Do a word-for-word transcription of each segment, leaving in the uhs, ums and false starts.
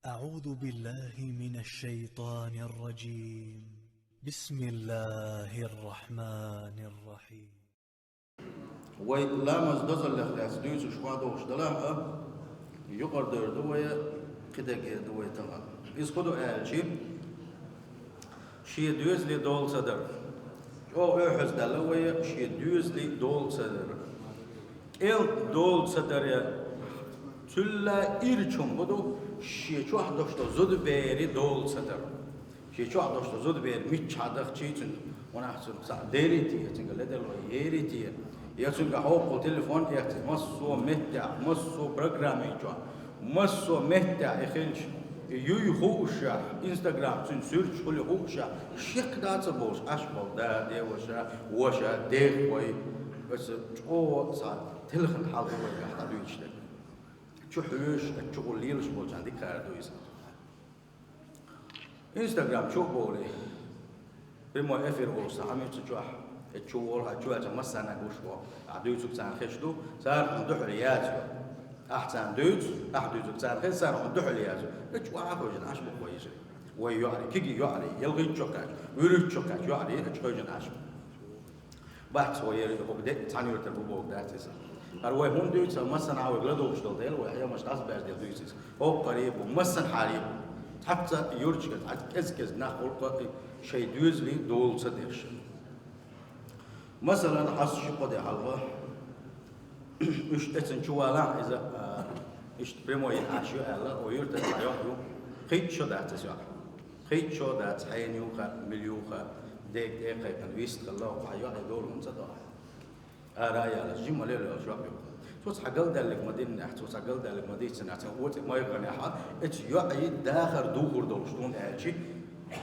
أعوذ بالله من الشيطان الرجيم. بسم الله الرحمن الرحيم. Вай ламаз дозаллех лаьцна дуьйцуш хьадолуш далахь а, юкъара дер ду вай, кхидерг ду вай тахана. Иза хӀун ду аьлча, шен доьзале дола ца дар. ЧӀогӀа оьхьаздаьлла вай шен доьзале дола ца дар. КӀел дола ца дар, цул а ирча хӀума хӀун ду, шен чохь долуш долу зудабере дола ца дар. Шен чохь долуш долу зудабер миччахьа дахчий цуьнан, ванах цунах цхьаъ дерий те, цуьнга ледарло ерий те, я цуьнга хьокхул телефон эцций, массо а меттехь, массо а программин чохь, массо а меттехь и хилча, и юй хуушшехь, Instagram цуьнан суьрташ хуьлий хуушшехь, шек дац а болуш, Ӏаш болу да, деваша, ваша, дехой, аса чӀогӀа цхьа телхина хьал ду вайгахь дӀадуьйцуш дерг. Чу хьоьжуш, чу гӀур лелаш болчарна дикахара ду иза. Instagram чу а бовлий, прямой эфир олуш цхьа хӀума ю цу чохь. Эцу чу волу хьан чу ваьлча массарна гуш ву. Ахь дуьйцург царна хезаш ду, царна хьуна дуьхьал яц ю. Ахь царна дуьйцу, ахь дуьйцург царна хеза, царна хьуна дуьхьал яц ю. Эцу чу а хьоьжуш Ӏаш бу вай иза. Вай йоӀарий, куьйгийн йоӀарий, ялхитта чу кхаьчна, вуьрхӀитта чу кхаьчна йоӀарий, эцу хьоьжуш Ӏаш бу. Бац, вай яра хӀокху де цхьана юьртара бу бохург дац иза. ХӀара вай хӀунда дуьйцу, массанхьа вайга ладугӀуш долу Дела, вай хьемаш дӀасабаьрза дела дуьйцу иза. ХӀокху гӀарий бу, массанхьа гӀарий бу. Цхьацца юьрташкара, цхьацца кӀезиг-кӀезиг нах гӀуллакх а шайн доьзале дола ца дерш. Масалан, хьаста ши-кхо де хьалха, уьш эцна чу валахь иза, а, иштта прямой Ӏаш ю аьлла, о юьртара цхьа йоӀ ю, кхин а шо дац иза йоӀ. Кхин а шо дац, хьенан ю хаьа, мила ю хаьа, дега тӀе а кхайкхина, вист хилла, хьан йоӀе дола хӀума ца до ахь. Ара а ялаш, жима лелош йоӀ ю. Цо цхьа галдаьллиг ма диннехь, цо цхьа галдаьллиг ма дийцинехь, цхьа оцу майгӀанехь, эцу йоӀе дахар духур долуш дуна аьлчи,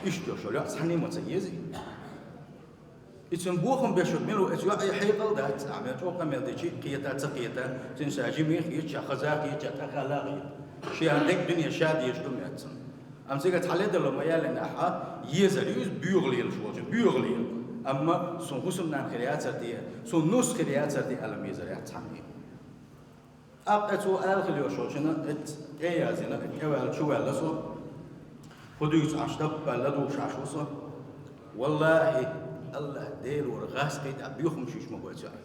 иштта йолуш йоӀ цхьанне а ма ца езий. И цуьнан бохам беш верг мила ву, эцу йоӀе хьекъал дац, ахь мел чӀогӀа къамел дичи, кхета а ца кхета, цуьнан ша жима а хета, ша хаза а хета, ша тӀехьа а хета. Шен дега дуьне ша дезаш ду моьтту цунна. Амма цигахь цхьа ледарло ма яьллинехь, езар ю иза боьха лелаш волчу, боьха лела. Амма суна хӀусамнана хир яцара те, суна нус хир яцара те аьлла ма езар яц цхьанне. ТӀаккха цо аьлла хила йолуш йолчунна, эцу тӀе а яздина, тӀеваьлла чу ваьлла со. ХӀун дуьйцу Ӏаш, таппалла ладугӀуш Ӏаш ву со. Валлахьи, АллахӀ Делора, гӀазкхий тӀехь боьха хӀума шуьйш ма бу эцу йоӀе.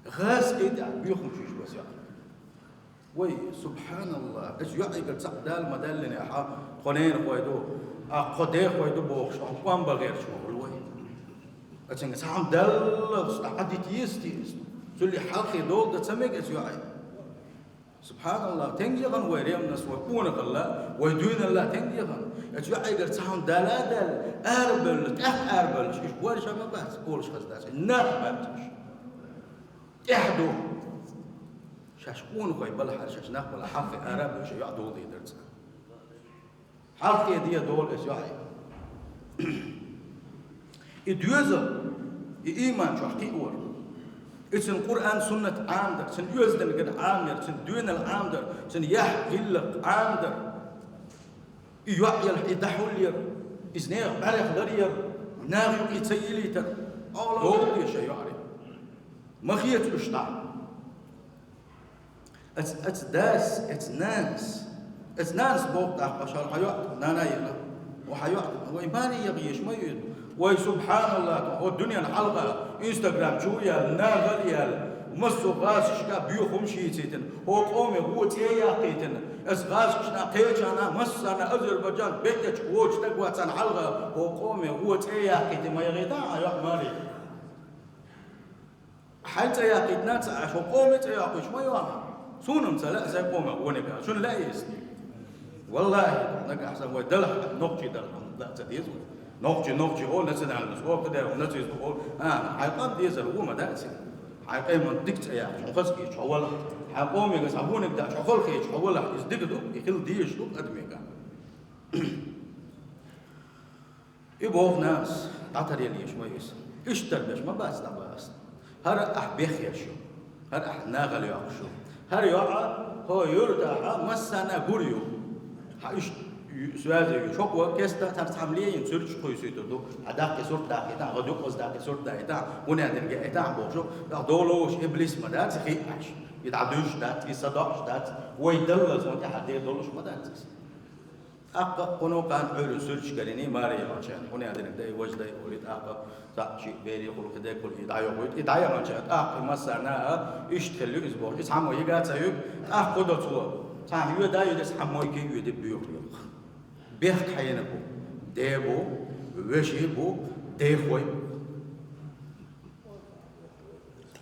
ГӀазкхий тӀехь боьха хӀума шуьйш бу эцу йоӀе. Вай, субхьаналлахӀ, эцу йоӀигара цхьаъ Дала ма даьллинехь, тхо ненахой ду, а, тхо дехой ду бохуш, тхо къам бан гӀерташ ма хуьлу вай. Эцуьнга цхьа хӀума даьллалц дӀа Ӏадита еза те иза. Цуьллий хьалхе дола дан ца мега эцу йоӀе. СубхьаналлахӀ, тенга яхана вай ревность, вай къонахалла, вай дуьйналла тенга яхана. Эцу йоӀигара цхьа хӀума дала а даьлла, арабевлла, тӀаьхьа арабевллачу, уьш божа ма бац, олуш хаза дац, нах бац уьш. ТӀехь ду. Шаьш къонахой балахьара, шаьш нах балахь, хьалхе ара а бевлла, шайн йоӀ дола дийр дара цара. Хьалхе де дола эцу йоӀе. И доьзал, и ийман чохь кхиор. И цуьнан Къуръан-суннат Ӏамадар, цуьнан оьздангалла Ӏамадар, цуьнан доьналла Ӏамадар, цуьнан яхь-гӀиллакх Ӏамадар. И йоӀ елахь, и дӀахьулъяр, иза нехан бӀаьрех ларъяр, наха юкъе ца йийлийтар, Аллах, дола де шайн йоӀарий. Ма хеца уьш дӀа. Эц, эц дас, эц нанас, эц нанас боху тӀаккха, ша хьан йоӀ, нана а йина, ва хьан йоӀ, вай маре яха езаш ма ю иза. Вай, субхьаналлахӀ, хӀо дуьненна хьалха, Instagram чу а яьлла, нахала а яьлла, массо а гӀазкхашка боьха хӀумаш йийцийтина, хӀо къоме вон цӀе а яккхийтина, эс гӀазкхашна, кхечарна, массарна, Азербайджан беттачу вочу стаг вацарна хьалха, хӀо къоме вон цӀе а яккхийтина, ма яхийта хьан йоӀ маре. Хьайн цӀе яккхийтина ца Ӏаш, хӀо къоме цӀе йоккхуьйтуш ма ю ахь. Суна-м ца лаьа сайн къомах вониг а, шуна лаьий иза? ВаллахӀи, нагахь санна вай далахь, нохчий далахь, дан ца деза вай. Нохчий, нохчий олу, национальность олу, кхидерг нацизм олу. А, хьайн къам дезар ву ма дац иза. Хьайн къеман дика цӀе яьккхича, хьуна хаза хеташ хьо валахь. Хьайн къомега цхьа вониг даьлча, хьо хала хеташ хьо валахь, иза дика ду, и хила дезаш ду адамега. И боху нанас, дӀатаръяла езаш ма ю иза. Иштта тарбеш ма бац дӀабаста. ХӀара ахь бехъеш ю, хӀара ахь нахала йоккхуш ю. ХӀара йоӀ хӀо юьртахь массарна гур ю. Хьан иштта ю-, связи ю. Шокъо кеста тӀара цхьамма леина цуьрташ кхуьйсуьйтур ду. Хьан даккхий сурт даккхийтахь, хӀо дукъаза даккхий сурт дайтахь, хӀун а дерг а этахь бохуш ю. ТӀаккха долуш иблис ма дац, хиъ Ӏаш. И дӀадуьйш дац, и садоӀуш дац, вай даллалц вон тӀаьхьа дер долуш ма дац иза. ТӀаккха кхунукъан Ӏуьйран суьрташ карийна маре яхачарна. Кхуьнан динарг дай, важа дай олий, тӀаккха цхьаъ шиъ берий хулах, дегахь хулах, и дӀайохуьйту. И дӀаяхача, тӀаккха и массарна а иштта хилла иза боху. Иза хьаммо йига а ца юьгу, тӀаккха кху доцо. Цхьа йода а йоьдуш, хьаммойке йоьдуш буьйху йоху. Бехк хьенан бу, де бу, веший бу, дехой бу.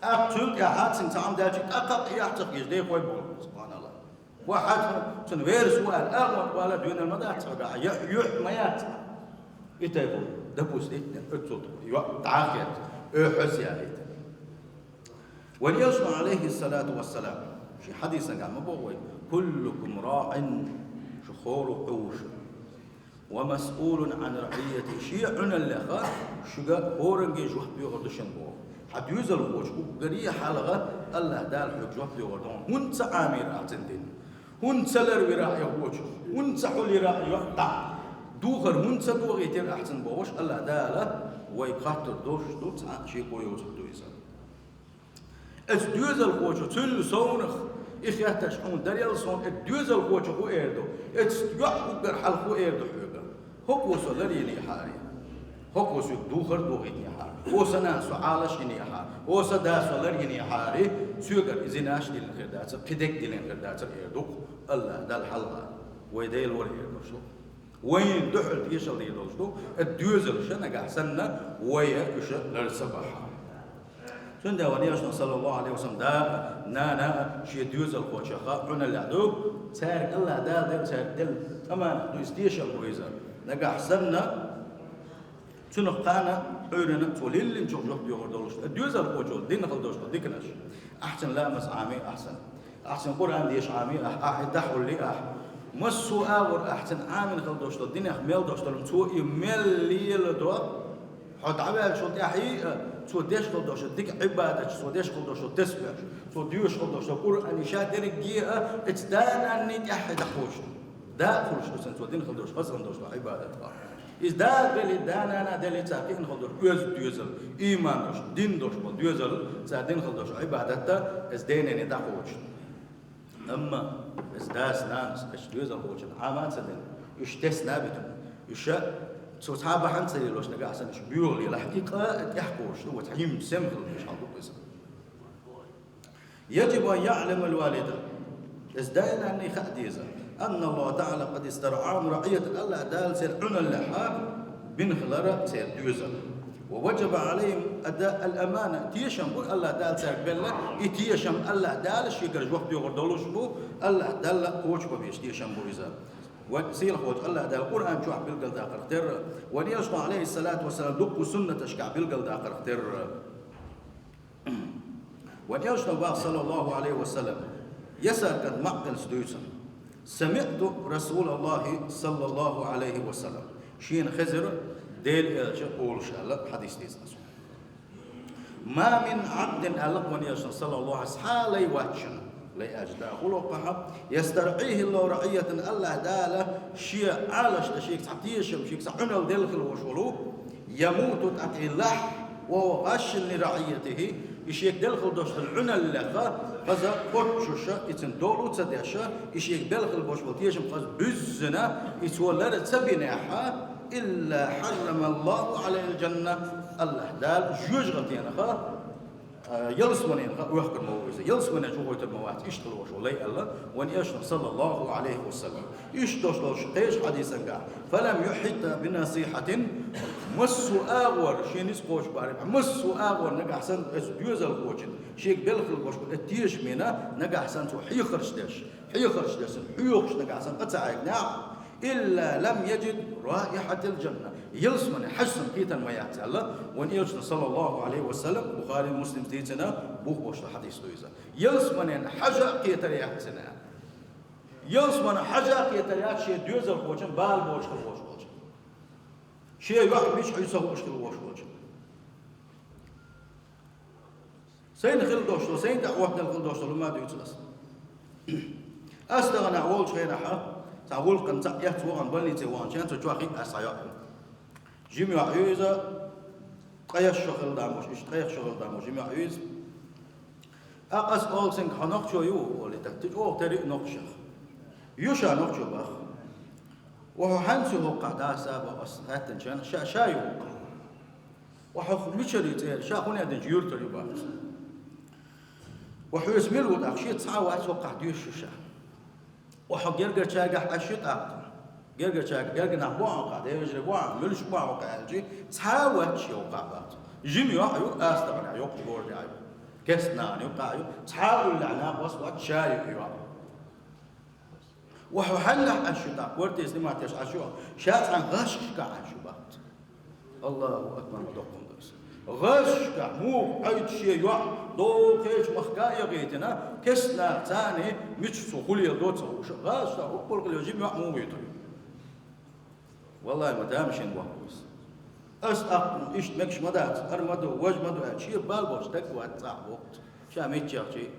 ТӀаккха цул тӀаьхьа цуьнан цхьа хӀума даьлча, тӀаккха а яхь ца хезаш, дехой бу. Субханалла. Ва хьан цунна верас ву аьлла, агӀонах вала дуьйнал ма дац хьо, я юьхь ма яц. И тайпа, допустим, оццул йоӀ дӀа а хетта, оьхьаз ялийта. Вайн Элчано, алейхиссалату вассалам, шен хьадисангахь ма боху вай: «Куллукум раӀин», шу хӀора ву Ӏуьйран. «Ва масъулун Ӏан раӀийятихи», шен Ӏуьналлех шуьга хӀоранге жоп доьхур ду шуна боху. Хьан доьзалхочо уггаре а хьалха АллахӀ Дала хьоьга жоп доьхур ду, хӀунда ца Ӏамийра ахь цуьнан дин? ХӀунда ца ларвира ахь и гӀоча? ХӀунда ца хьулйира ахь и йоӀ дӀа? Духар хӀунда ца дохийтира ахь цунна бохуш, АллахӀ Дала вайга хоттур долуш ду, цхьа а шеко йоцург ду иза. Оцу доьзалхочо цуьнан совнах и хеттарш хьуна дарел суна, оцу доьзалхочо хӀун эр ду? Оцу йоӀа уггар хьалха хӀун эр ду хьоьга? ХӀокхо со ларйинехьара, хӀокхо соьга духар а дохийтинехьара, хӀокху сан нана со Ӏалаш йинехьара, хӀокху сан да со ларйинехьара, соьгара и зинаш диллина хир дацара, кхидерг диллина хир дацара эр ду-кх АллахӀ Далла хьалха. Вай Дела вара эр долуш ду. Вайна дуьхьал тешалла дийр долуш ду, и доьзалш нагахь санна вай уьш лар ца бахьа. Цундела вайн Элчано, саллаллаху Ӏалайхи ва саллам, да а, нана а шен доьзалхочух Ӏуьналлехь ду, цаьрга АллахӀ Дала делла, цаьрга делла аманат ду иза, тешам бу иза. Нагахь санна цунах кхана Ӏуьйранна цо лиллинчух жоп доьхур долуш ду, и доьзалхочо дина хила долуш ду диканаш. Ахь цуьнан ламаз Ӏамий ахь цуьнан. Ахь цуьнан Къуръан деша Ӏамий ахь, ахь и дӀахьуллий ахь. Массо а агӀор ахь цуьнан Ӏамийна хила долуш долу динех мел долуш долу, цо и мел леладо, хьо дӀаваьллачул тӀаьхьа а, цо деш хила долуш долу дика Ӏибадаташ, цо деш хила долуш долу тасбихьаш, цо доьшуш хила долуш долу Къуръан, и ша дерриге а, оцу да-нанний тӀаьхьа дӀакхочуш ду. Да а хуьлуш ду цуьнан цо дина хила долуш, хаза хила долуш долу Ӏибадатах. Иза да а делли, да-нана а делли, цара кхиъна хила долуш оьзда доьзал, ийман долуш, дин долуш болу доьзал, цара дина хила долуш Ӏибадат а, иза да-нанний дӀакхочуш. Амма иза дас-нанас, аша доьзалхочун Ӏама а ца дина, уьш тесна а битина, уьш цо цхьа а бахьана ца лелош, нагахь санна уьш боьха лелахь, и къа а тӀехь кхочуш ду, вац хьийма сема хила дезаш хьал ду иза. يجب أن يعلم الوالد, иза да-нанна хаа деза, أن الله تعالى قد استرعاهم رعية, АллахӀ Дала церан Ӏуьналлехь бина хилар церан доьзал. ووجب عليهم أداء الأمانة, тешам бу АллахӀ Дала цаьрга белла, и тешам АллахӀ Дала шегара жоп доьхур долуш бу, АллахӀ Далла кхочуш бан безаш тешам бу иза. Вайн сийлахьчу АллахӀ Дала Къуръан чохь билгалдаккхарх терра, вайн Элчано, Ӏалайхиссалату вассалам, дуккха суннаташкахь билгалдаккхарх терра. Вайн Элчано боху, саллаллаху Ӏалайхи ва саллам, Ясар кӀант Маъкъилс дуьйцу: سمعت رسول الله صلى الله عليه وسلم, шена хезира Делан Элча олуш аьлла хьадис дийцина цо. ما من عبد, аьлла вайн Элчано, саллаллаху Ӏалайхи ва саллам, цхьа а лай вац шуна, лай аьлча да а хуьлу-кх хьа, يسترعيه الله رعية, АллахӀ Дала шен Ӏалашдан, шега цхьа тешам, шега цхьа Ӏуьналла делла хила волуш волу, يموت, тӀаккха и лахь, وهو غاش لرعيته, и шега делла хила долуш долу Ӏуьналлех хаза кхоччуш, и цуьнан долу ца деш, и шега белла хила болуш болу тешам хаза буьззина, и цо лар ца бинехь, إلا حرم الله عليه الجنة, АллахӀ Дала жоьжахатенах, а, ялсаманенах оьхкур ма ву иза, ялсамане чу гӀойтур ма вац, иштта хила волуш волу лай, аьлла вайн Элчано, саллаллаху Ӏалайхи ва саллам. Иштта долуш долуш кхечу хьадисангахь: فلم يحط بنصيحة, массо а агӀор, шен ницкъ кхочуш бахьана, массо а агӀор нагахь санна оцу доьзалхочун, шега белла хила болуш болу оцу тешамна нагахь санна цо хьехарш деш, хьехарш деш санна, хьоьхуш нагахь санна къа ца хьегнехь, إلا لم يجد رائحة الجنة, ялсамане хьаж санна кхетар ма яц, аьлла вайн Элчано, саллаллаху Ӏалайхи ва саллам. Бухари, Муслимс дийцина, бух беш долу хьадис ду иза. Ялсаманен хьажа а кхетар яц цуьнан. Ялсаманен хьажа а кхетар яц шен доьзалхочун бала боцуш хила волуш волчун, шен йоӀ мичахь ю ца хууш хила волуш волчун. Сайна хила долуш долу, сайна тӀехь хӀоттаделла хила долуш долу ма дуьйцу аса. Ас тахана волчу хенахь, цхьа гӀуллакхана цхьаъ эцна вахана, больнице вахана, шен цу чохь хиъна аса цхьа йоӀ. Жима йоӀ ю иза, ткъех шо хилла дӀа ма бу, иштта ткъех шо хилла дӀа ма бу, жима йоӀ ю иза. ТӀаккха аса олу цуьнга: «Хьо нохчо ю?» — олий, тӀаккха цу чӀогӀа тера ю нохчех. Ю ша нохчо боху. Ва хьо хьанца ю хӀокхахь дӀасаба ас хаьттинчарна, ша, ша ю хӀокхахь. Ва хьо мичара ю цӀера, ша хӀун аьлла динчу юьртара ю бац. Ва хьоьца мила ву тӀаккха, шеца цхьа а вац хӀокхахь доьшуш ша. Ва хьо гергарчаьргахь Ӏаш ю тӀаккха. Гергарчаьрга герга нах бу хьан хӀокхахь, ден вежарий бу хьан, муьлш бу хьан хӀокхахь аьлчи, цхьа а вац шен хӀокхахь бац. Жима йоӀ ю, астагӀанехь йоккхачу городе ю. Кестнахана юккъехь ю, цхьа а уллехь нах вас вац, ша ю и йоӀ. Ва хьо хьаннахь Ӏаш ю тӀаккха, квартира снимать деш Ӏаш ю, ша цхьана гӀашкашкахь Ӏаш ю бац. Аллаху акбар, ма доккхун ду иза. ГӀашкашкахь муха Ӏайта шен йоӀ, догӀу кхечу махка а яхийтина, кестнах царний мича цо хӀун леладо ца хууш, гӀашкашкахь хӀокху пуркъале жима йоӀ муха вуьйтур ю? Валлай, ма тамашийна бохку иза. Ас тӀаккха иштта мегаш ма дац, ара ма ду, важа ма ду аьлла, шен бала болуш дага вац цӀахь боху. Ша миччахчий.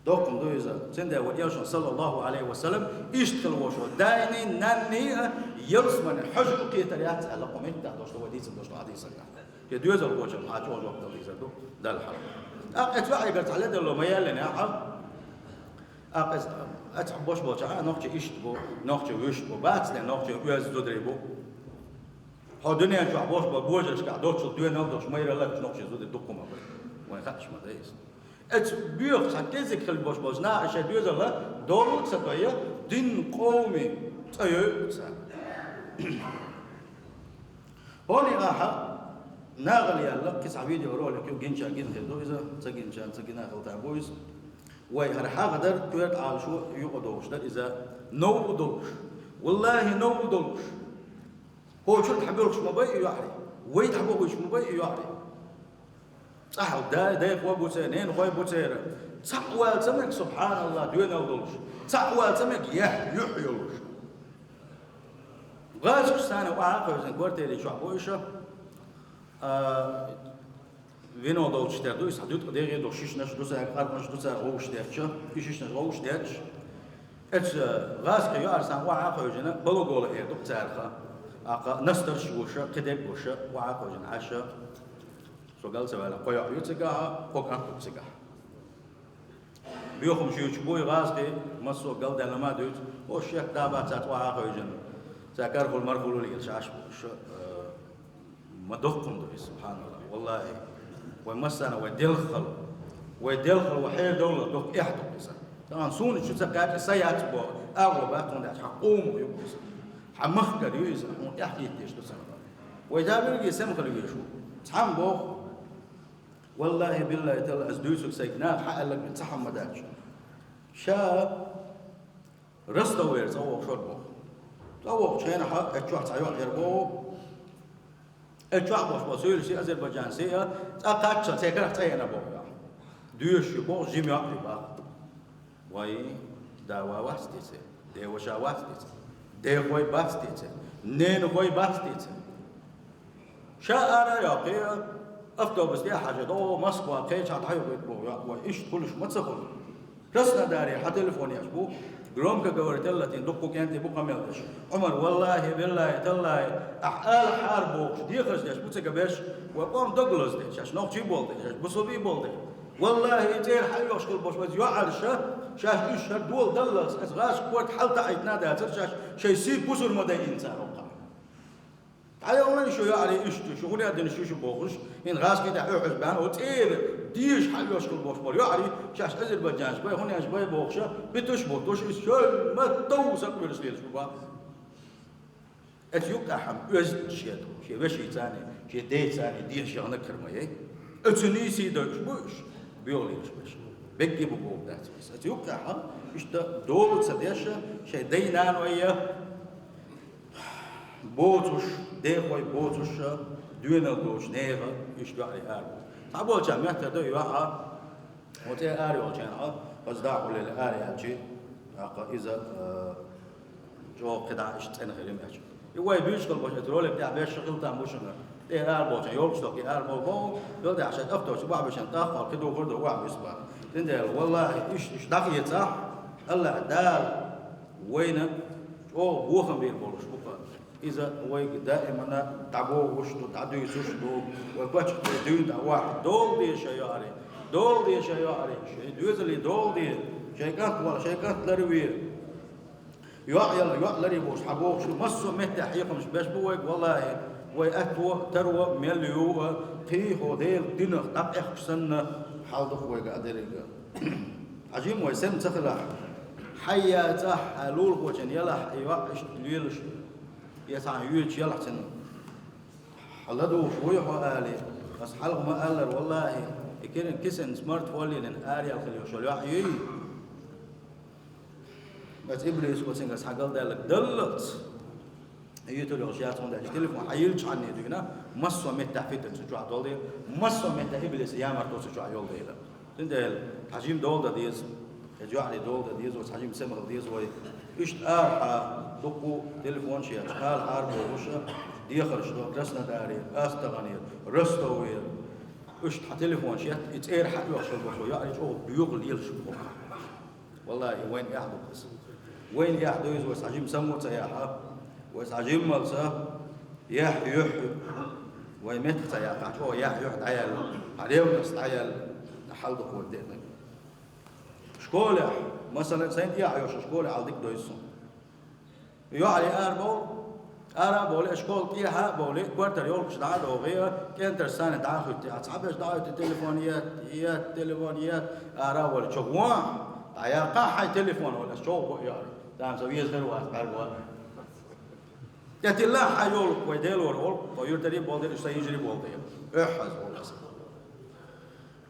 Доккхун ду иза. Цундела вайн Элчано, саллаллаху Ӏалайхи ва саллам, иштта хила волуш волу дайний, нанний а ялсамане хьожа кхетар яц аьлла, кху меттехь долуш ду вай дийцина долуш ду хьадисах. Шен доьзал бочарна хьан чӀогӀа жоп дала дийзар ду, Далла хьалха. ТӀаккха эцу ваьӀигара цхьа ледарло ма яьллинехь, тӀаккха иза, эцхьа бош болчахь, а, нохчий иштта бу, нохчий вуьшта бу, бацане нохчий оьзда зударий бу. Хьо дуьнен чохь бош бо божаршкахь доцчул доьналла долуш майралла а нохчий зударий дуккха ма бара. Вайн хаьаш ма дай иза. Эцу боьха цхьа кӀезиг хила бош болчу наха шайн доьзалла долу ца дойя, дин къомий цӀа йойу цара. ХӀокху ахьа нахала яьлла кхин цхьа видеоролик ю, гинчарна гина хир ду иза, ца гинчарна ца гина хила там бу иза. Вай хӀара хьагӀ дара, коьрта Ӏалашо юкъа долуш дара иза, новкъа долуш. Валлахи, новкъа долуш. ХӀокху чу тхьабуьлхуш ма бай и йоӀарий, вай тхьабохуьйтуш ма бай и йоӀарий. ЦӀахь да-, дайхой бу церан, ненахой бу церан. Цхьаъ вала ца мега, субхьаналлахӀ, доьналла долуш. Цхьаъ вала ца мега, яхь, юьхь йолуш. ГӀазкхаша царна охьа а кхевзина, квартири чохь бу иша. А, вино долчуш тера ду, иза дуьткъа дегӀе долуш, шишнаш ду цаьрга, къаркъанаш ду цаьрга гӀовш дерча, и шишнаш гӀовш дерча. Эцу гӀазкхийн йоӀара царна охьа а кхевжина, балугола эр ду-кх цаьрха. Аккха настарш а гуша, кхидерг а гуша, охьа а кхевжина Ӏаша. Со гал ца ваьлла, кхо йоӀ ю цигахь, кхо кӀант ду цигахь. Боьхамаш юьйцуш бу и гӀазкхий, массо а галдаьлла ма дуьйцу, хӀо шек дабац цаьрца охьа а кхевжина. Цаьрга карахула-марахула лелаш Ӏаш бу, ш-, э, ма доккхун ду иза, субхьаналлахӀ. ВаллахӀи, вай массарна вай делхахула, вай делхахула, вай хьерадовла доккха эхь ду иза. Тахана суна чу ца кхаьчча, сан яц боху, агӀо бац, хӀунда аьлча хьан къомах ю иза. Хьан махкара ю иза, хьуна эхь хӀиттийш ду сан. Вай да вирге сема хила везаш ву. Цхьамма боху, валлахӀи, биллахӀи, талла, ас дуьйцург сайга наха хьан аьлларг бен ца хьамма дац. Ша Ростовера цӀа воккхуш вара боху. ЦӀа воккхучу хенахь, эцу чохь цхьа йоӀ яра боху. Эцу чохь болуш болу суьйласе, азербайджанце а, цӀа кхаччалц церан карах цӀа еана боху йоӀ. Доьшуш ю боху, жима йоӀ ю боху. Вай, да-ва вац те церан, ден-ваша вац те церан, дехой бац те церан, ненахой бац те церан. Ша ара а йоккхий, автобус тӀе а хьажий, дӀо Москва кхечахь дӀахьоьхуьйту боху йоӀ, вай иштта хуьлуш ма ца хуьлу. Краснодаре хьан телефон еш бу, громкоговоритель латийна дуккха кӀентий бу къамел деш. Ӏумар, валлахӀи, биллахӀи, таллахӀи, ахь ала хьара бохуш, дехарш деш бу цига берш, вай къом дог лазадеш, шаьш нохчий болу деш, шаьш бусулбий болу деш. ВаллахӀи, и цӀера хьан йоьхуш хила бохуш, вайца йоӀарша, шаьш уьш хӀара дола даллалц, аса гӀазкхийн корта хьал таӀийтина а дацара, шаьш шайн сий бусурма дайина цара хӀокхахь. ДӀайогӀлина шу йоӀарий иштта, шу хӀун яздина шу шу бохуш, хӀинца гӀазкхийн тӀехь оьхьуш баьхна, оцу цӀера деша хьан оьшкуш болуш болу йоӀарий, шаьш азербайджанаш бай, хӀун еш бай бохуша, битуш болу, туш иза шоьлма товса а кхуьлуш лелаш бу бакъ. Эцу юккъехь хьан оьзда шен, шен вешийцаний, шен дейцаний деша яханаг хир ма яй. Оцу нийсий дойуш бу уьш, боьха лелаш беш. Бегги бу боху дац вайса. Эцу юккъехь хьан, иштта дола ца деша, шайн дай-наной я, боцуш, дехой боцуш, доьналла доцуш нехан, иштта йоӀарий ара бу. Цхьаболчарна моьттур ду и йоӀ, хӀун цӀе ара йолчарна, хаза дакъа лела ара яьлчи, тӀаккха иза, э, чӀогӀа кхидӀа иштта цӀена хир ю моьттуш. И вай буьйцуш хила бохуш, эцу ролик тӀехь беш хила там бу шуна. ТӀе ара болчарна, йолкхуш дохке ара боху боху, йолдахь шайн автобус бахьа бешан тӀаккха кхидугӀур ду, вахьа буьсу бахьа. Цундела, валлахӀи, иштта, иштта дӀахецахь, АллахӀ Дала вайна чӀогӀа бохам бийр болуш бу-кх. Иза вайга даимана дӀабохуш ду, дӀадуьйцуш ду, вай паччахье дуьйна дӀа вахь, дола де шайн йоӀарий, дола де шайн йоӀарий, шайн доьзале дола де, шайн кӀант вала, шайн кӀант ларве. ЙоӀ яла, йоӀ ларий бохуш хьан бохуш ду, массо а меттехь хьехамаш беш бу вайга, валлахӀи, вай аьтто а, таро а, мел ю а, кхин хӀокху Делан динах дӀакъехкаш санна, хьал ду вайга а дерриге а. Хьажийна вай сема ца хилахь, хьайн яцахь, хьайн лулахочун ялахь, и йоӀ иштта лелаш, я цхьана йоьдуш ялахь цунна. Хьан ладугӀуш вуй хьо, алий, аса хьалха ма-аллара, валлахӀи, и киран кисанца смартфон лелийна араяьлла хила йолуш йоӀ юй. Аса иблис оцуьнгара схьагалдаьлларг даллалц. Йитар йолуш яц, хӀунда аьлча телефон хьан йилчхьанне дуьйна, массо а меттехь фитна цу чохь долу дела, массо а меттехь иблис ямарто цу чохь йолу дела. Цундела хьажийна дола дан деза, хьажа йоӀарий дола дан деза, оцу хьажийна сема хила деза вай. Иштта арахьа дуккха а телефонаш етташ, арахьара бохуш а, дехарш до Краснодарера, АстагӀанера, Ростовера. Иштта хьан телефонаш етта, и цӀера хьан оьхуш хила бохуш, йоӀарий чӀогӀа боьха лелаш бу. ВаллахӀи, вайна эхь ду-кх иза. Вайна эхь ду иза, вай схьа жимма саммо ца яхьа, вай схьа жиммалца яхь-юьхь, вай меттах ца яккхахь, чӀогӀа яхь-юьхь дӀаяьлла, хьан ревность дӀаяьлла, хьал ду-кх вай деанарг. Школехь, масала, сайн тӀехьа йолчу школехь хьал дика дойзу суна. ЙоӀарий ара бовлу, ара а бовлу, школа тӀехьа а бовлу, коьртара йолхуш дӀа а догӀий, кӀентарш санна дӀа а хӀуьттий, цхьаберш дӀа а хӀуьттий, телефон етта, етта, телефон етта, ара а волу чу гӀо, дӀаяккха хьайн телефон, вала ас чӀогӀа гӀо а йоӀарий. Тахана со веза хир вац, бӀаьрга ван. ТӀетилла хьан йолу вай Делора волу, тхо юьртарий болу дела, уьш сан йижарий болу дела. Оьхьаза волу аса.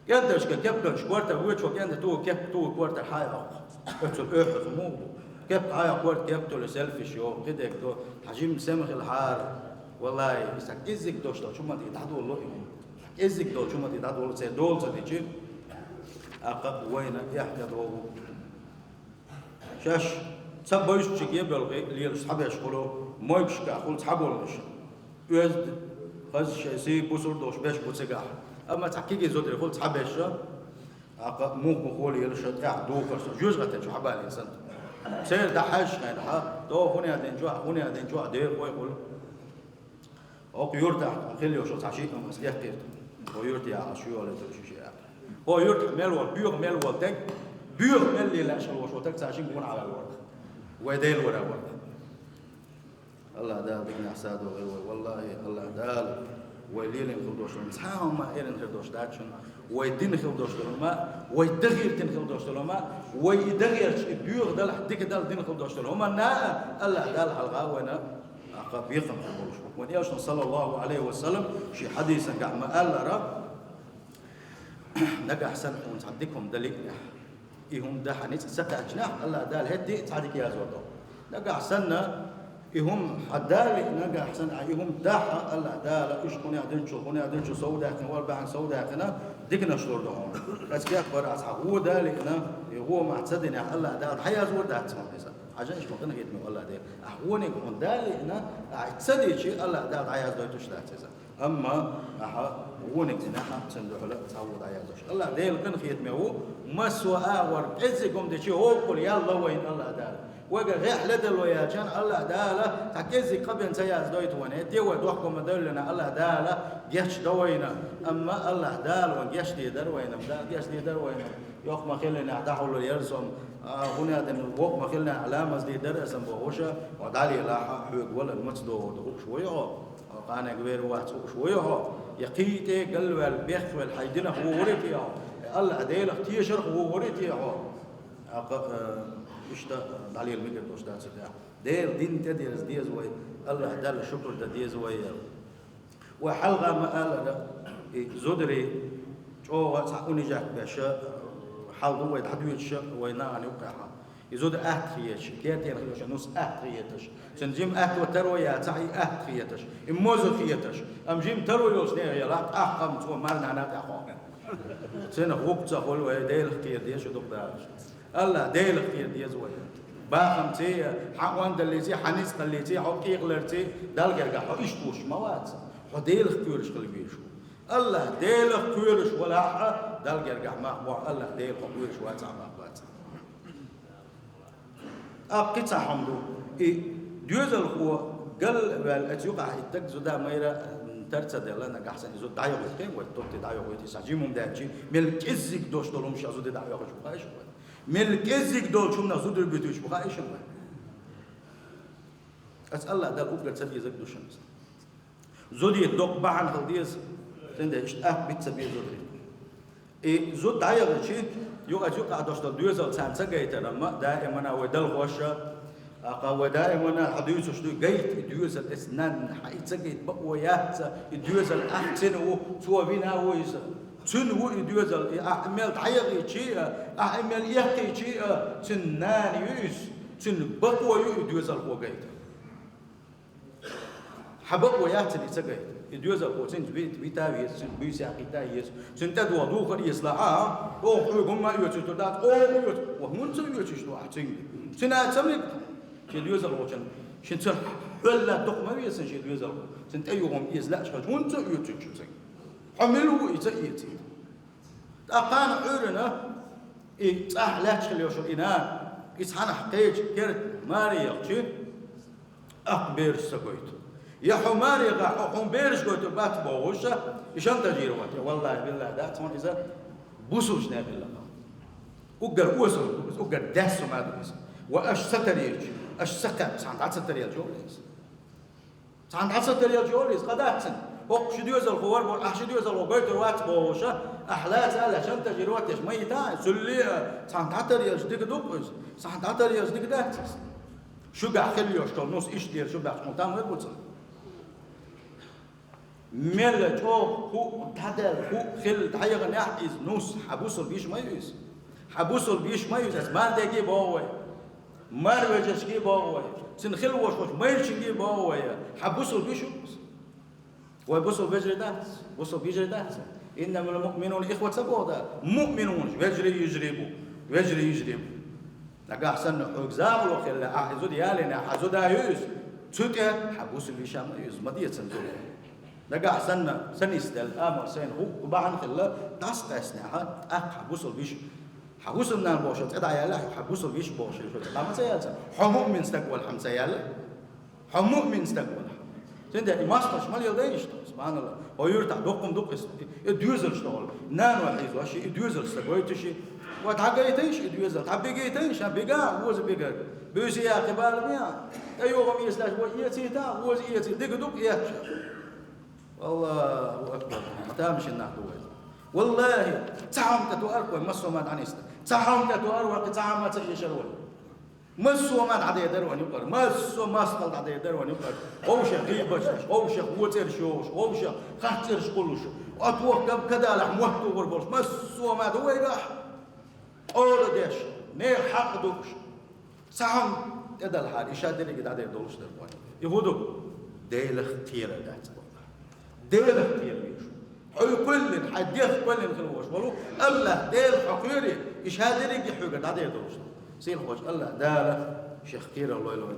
КӀентаршка кептонаш корта вуьйчу, кӀентан тугу кепта тугу корта хьан йоккху? Оццул оьхьаза муха бу? Кепта хьан йоккху, корта кепта йолу селфиш йоху, кхидерг до, хьан жимма сема хила хьара. ВаллахӀи, и сан кӀеззиг долуш долчу хӀуманна тӀе дӀадолало и хӀума. КӀеззиг долчу хӀуманна тӀе дӀадолало, церан дола ца дичи, аккха вайна эхь тӀедогӀу. Шаьш ца бевзачу чиге а белхий лелаш цхьаберш хуьлу, мойгашкахь хуьлу цхьаболнаш. Оьзда, хаза шайн сий бусург долуш беш бу цигахь. Амма цхьа кегий зударий хуьлу цхьаберш, аккха мух-мухо лелаш тӀехь духарш, жоьжахатин чу хьабалийна санна. Церан дӀахьаьжча хьайна хьан, тӀо хӀун яздина чохь, хӀун яздина чохь дера гӀой хуьлу. ХӀокху юьртахь тхуна хила йолуш цхьа шиъ хӀума ас дехкира. ХӀо юьрта яхьа шу йолуьйтур шу шиъ. ХӀо юьртахь мел вара, боьха мел волу таг, боьха мел лелаьаш хила волуш волу таг цхьа шиъ гуна Ӏа ваьлла вара. Вай Дела вара вара. АллахӀ Дала диканехь садо гӀайр вай. ВаллахӀи, АллахӀ Дала вай лелийна хила долуш долу хӀума, цхьа хӀума ма эрна хир долуш дац шуна. Вай дина хила долуш долу хӀума, вай дагӀертина хила долуш долу хӀума, вай и дагӀерча, и боьха далахь, дика дала дина хила долуш долу хӀума, АллахӀ Дала хьалха вайна Аккха бекхам хир болуш бу. Вайн элчано, саллаллаху Ӏалайхи ва саллам, шен хьадисангахь ма-аллара, нагахь санна хьуна цхьа дика хӀума дан лиънехь, и хӀума дан хьан ницкъ ца кхаьчнехь, АллахӀ Дала хӀетте а цхьа дика яздор ду. Нагахь санна и хӀума хьан дан лиъна, нагахь санна ахь и хӀума дахь, АллахӀ Дала уьш кхунех динчул, кхунех динчул сов даьккхина, вара бахьана сов даьккхина, диканаш лур ду хьуна. Аса кепара ахь цхьа гӀо дан лиъна, и гӀо мах ца динехь, АллахӀ Дала дӀаяздор дац хьуна иза. Хьажа, иштта ма къинхетаме ву АллахӀ Дела. Ахь вониг хьуна дан а лиъна, ахь ца дичи, АллахӀ Дала дӀаяздойтуш дац иза. Амма ахьа вониг динехь, цуьнан дуьхьал цхьа гӀо дӀаяздеш. АллахӀ Дела къинхетаме ву, массо а агӀор кӀеззиг хӀума дичи, хӀокхул ял ло вайна АллахӀ Дала. Вайга гӀехь ледарло яьлча, АллахӀ Дала цхьа кӀеззиг къа бен ца яздойту вайна. ХӀетте вай дохко ма-девллина, АллахӀ Дала гечдо вайна. Амма АллахӀ Дала вайна гечдийр дара вайна, Дала гечдийр дара вайна. Йоккха ма-хиллинехь дӀахьуллур яра со, а, хӀун аьлла, воккха ма-хиллинехь ламаз дийр дара аса бохуша, хьо дӀалелахь, хьоьга валар маца догӀур ду хууш вуй хьо? Хьо къанега вер вац хууш вуй хьо? Я кхин тӀе галваьлла, бехвелла хьайн динах вогӀур те хьо? Я АллахӀ Делах тешарх вогӀур те хьо? Аккха, э, иштта дӀалела мегар долуш дац и тӀехь. Делан дин тӀедерза деза вай, АллахӀ Далла шукур дан деза вай. Вай хьалха ма-аллара, и зударий чӀогӀа цхьа унижать беш, хьал ду вай дӀадоьдуш вай нахана юккъехь. И зуда атта хеташ, кертера хилча нус атта хеташ. Цуьнан жима атто таро яцахь, и атта хеташ, и моза хеташ. Амма жима таро йолчу нехан ялахь, тӀаккха-м цо марнана тӀехь хьо. Цунах вукху ца хуьлу вай, Делах кхера деза шу дукха дахаш. АллахӀ Делах кхера деза вай. Бахамций, хьан ондаллиций, хьан ницкъаллиций, хьо къекъаларций, Далла гергахь хьо иштта вуьсуш ма вац. Хьо Делах кхоьруш хила везаш ву. АллахӀ Делах кхоьруш валахь а, Далла гергахь мах бохь, АллахӀ Дела хьо кхоьруш вацахь мах бац. Аккха кхин цхьа хӀума ду. И доьзалхо гал а ваьлла, оцу юкъахь и стаг зуда майра, м, тар ца делла, нагахь санна и зуда дӀайохуьйту кхин вай, топти дӀайохуьйту, и сан жима хӀума даьлчи, мел кӀеззиг долуш долу хӀумнаш зуда дӀайохуьйтуш бу хаьа шуна вай. Мел кӀеззиг долчу хӀуманах зударий буьтуьйтуш бу хаьа шуна вай. Ас АллахӀ Дала уггар ца безаг ду шуна. Зуда доккха бахьана хила деза, цундела иштта атта бита ца беза зуда. И зуда дӀаяхача, юха аса юкъахь долуш долу доьзал царна ца гайтар, амма даимана вай Далла хууш, аккха вай даимана хьан дуьйцуш ду, гайта и доьзал, эс нанна хьан и ца гайта бакъо яц, и доьзал ахь цӀена ву, цо вина ву иза. Цуьнан ву и доьзал, и ахь и мел дӀаяхийча а, ахь и мел эккхийча а, цуьнан нана ю иза, цуьнан бакъо ю и доьзалхо гайта. Хьан бакъо яц цуьнан и ца гайта. И доьзалхо цуьнца вита, вита веза, цуьнан буьйса яккхийта еза, цуьнан тӀедогӀу духар эцалахь а, оха хьоьга хӀумма а оьцуьйтур дац, оха оьцу, ва хӀунда ца оьцуьйтуш ду ахь цуьнга? Цуьнан ца мега шен доьзалхочун, шен ца хьоьлла дукха ма веза шен доьзалхо, цуьнан тӀе юху хӀума эца лаьа хьожа, хӀунда ца оьцуьйтуш ду цуьнга? Хьо мила ву и ца эцийта? ТӀаккха кхана Ӏуьйранна и цӀахь лаьтташ хила йолуш йолу и нана, и цхьанхьа кхечу керта маре яхча, аккха бераш ца гойту. Я хьо маре гӀахь, хьо хьуна бераш гойтур бац бохуш, и шантажировать. Я валлахӀи, биллахӀи, дац хьуна иза бусулбанаш набилла. Уггар осал ду иза, уггар даьссо ма ду иза. Ва аша ца тарелча, аша ца кхаьбча, цхьаьна дӀа ца тарелча йолу иза. Цхьаьна дӀа ца тарелча йолу иза, къа дац цуьнан. ХӀокху ши доьзалхо вара боху, ахь ши доьзалхо гойтур вац бохуша, ахь лаца аьлла шантажировать деш ма йита, цуьлле а цхьаьна дӀатарелча дика ду-кх иза, цхьаьна дӀатарелча дика дац иза. Шуьгахь хила йолуш долу нус иштта дера шу баьхча хьуна там вай буца. Мелла чӀогӀа хӀуъ дӀадаьлла, хӀуъ хилла дӀаяханехь иза нус, хьан бусулба йиша ма ю иза. Хьан бусулба йиша ма ю иза, ас мардеге боху вай. Марвежаршке боху вай, цуьнан хила вошхочу майрачуьнге боху вай, хьан бусулба йиша ю иза? Вай бусулба вежарий дац, бусулба йижарий дац. «Иннамал муъминуна ихва» ца боху Дала? Муъминунаш вежарий йижарий бу, вежарий йижарий бу. Нагахь санна хьоьга замало хилла, ахь и зуда ялийна, хьан зуда ю иза, цу тӀе хьан бусулба йиша ма ю иза, ма де цуьнан зуда. Нагахь санна, ца нисделла, амма сайна хӀуъа бахьана хилла, дӀасакъаьстинехь, тӀаккха хьан бусулба йиша, хьан бусулба нана бохуш цӀе дӀаяьлла, хьан бусулба йиша бохуш цӀе дӀа ма ца яьлла, хьо муъмин стаг валахь ма ца яьлла. Хьо муъмин стаг валахь. Цундела и мостагӀчаш ма леладай иштта, субханаллахӀ. Хьо юьртахь доккхум ду-кх иза, и доьзалш тохула. Нана хьийзош и доьзалш ца гойтуш и. Ва дӀагайтайша и доьзал, дӀабигайтайша, бигахь, воза бигар. Буьйса яхкхи бала бехьа. ТӀе йогӀам эцалаш вай эцийта, воза эций, дика ду-кх эцча. Аллаху акбар! Тамашийна нах ду вай. ВаллахӀи, цхьа хӀума тӀе тоар вай массо а ма дӀанисда. Цхьа хӀума тӀе тоар вай, цхьа хӀума ца эшар вай. Массо а ма дӀадедар вайн юкъара, массо а мостагӀалла дӀадедар вайн юкъара. Вовшех гӀийбаташ деш, вовшех воцӀераш йохуш, вовшех харцӀераш кхуллуш, оцу воккха кадалахь мотт тухур болуш, массо а ма ду вайгахь. Къола деш, нехан хьакъ дууш. Цхьа хӀума тӀедалахьара, и ша дерриге дӀадер долуш дара вайн. И хӀун ду? Делах кхерар дац боху. Делах кхера везаш ву. Хьо кхоьллина, хьайн дех кхоьллина хила волуш волу АллахӀ Дела хьо кхоьрий, и ша дерриге хьоьгара дӀадер долуш ду. Сийлахьчу АллахӀ Дала шех кхерар лойла вайн.